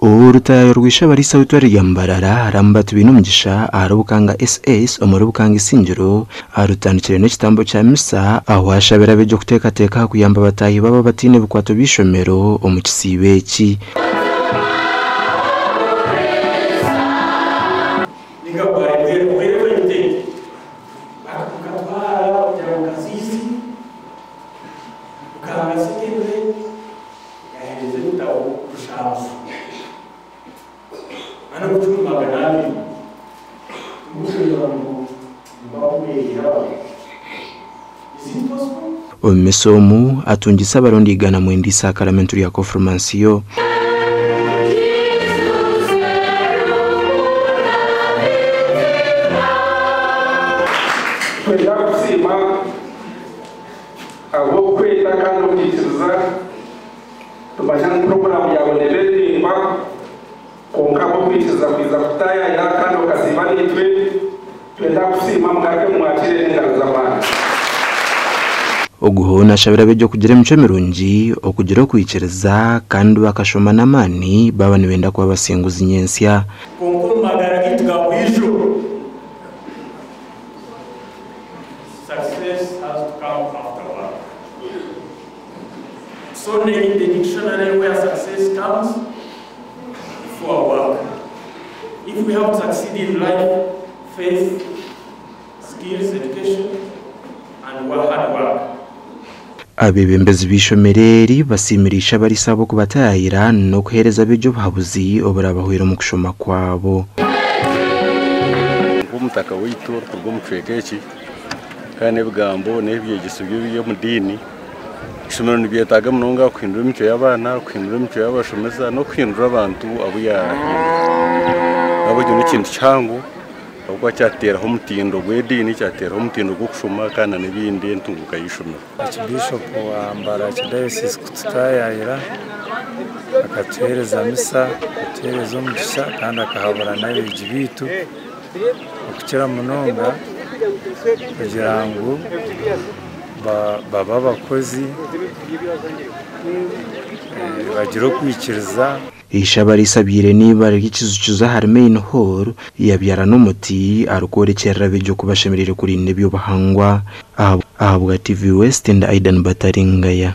Orutaayo rw'eishabarisa w'eitware rya Mbarara Rambert Bainomugisha ahari Bukanga SS omuri Bukanga Isingiro arutandikire n'ekitambo kya misa ahu ashabire abeegi okuteekateeka aha kuyamba bataahi baabo abataine bikwato by'eishomero omu kisiibo eki. Yaheereza ebitabo rushanju n'obucumu 200. Tinkureeba ngu nibakubeihera. Is it possible? Omu misa omu, atungise abarundi 190 eisakaramentu rya Konfirmansiyo. Twenda kusiima ahabw'okukweta kandi okaikiriza. Tumanya ngu puroguraamu yaawe neeba eri ndaingwa, kwonka ahabw'okwikiriza kwija kutaayaayira kandi okasiiba naitwe, twenda kusiima. Mugaruke mumwakiire n'engaro z'amaani. Ogu hoona ashabire abeegi okugira emicwe mirungi, okugira okwikiriza kandi bakashoma n'amaani baaba nibenda kuba abasinguzi nyentsya. Kwonka omu magara gaitu ga buriijo, success has to come after work. So name the dictionary where success comes before work. If we have to succeed in life, faith, skills, education, and hard work. Abeebembezi b'eishomero eri basiimire Ishabarisa ahabw'okubataayira n'okuheereza abeegi obuhabuzi oburabahwere omu kushoma kwabo. Nk'omutaka waitu orikuruga omu kicweka eki kandi n'ebigambo n'ebyegyeso by'omu diini, ishomero niryetaaga munonga kuhindura emicwe y'abaana, kuhindura emicwe y'abashomesa n'okuhindura abantu abu yaahindura. N'ahabw'ekyo n'ekintu kihango ahabw'okuba kyateeraho omutindo gw'ediini, kyateeraho omutindo gw'okushoma kandi n'ebindi entunguuka y'eishomero. Archbishop wa Mbara Archdiocese kututaayaayira akatuheereza misa, akatuheereza omugisha kandi akahabura n'abeegi baitu okukira munonga kugira ngu babe abakozi bagire okwikiriza. Eishabarisa abaire n'eibara ry'ekizu kiza ahari Main Hall yabyara n'omuti arikworekyerera abeegi oku bashemereire kurinda eby'obuhangwa. Ahabwa TV West ndi Aidan Bataringaya.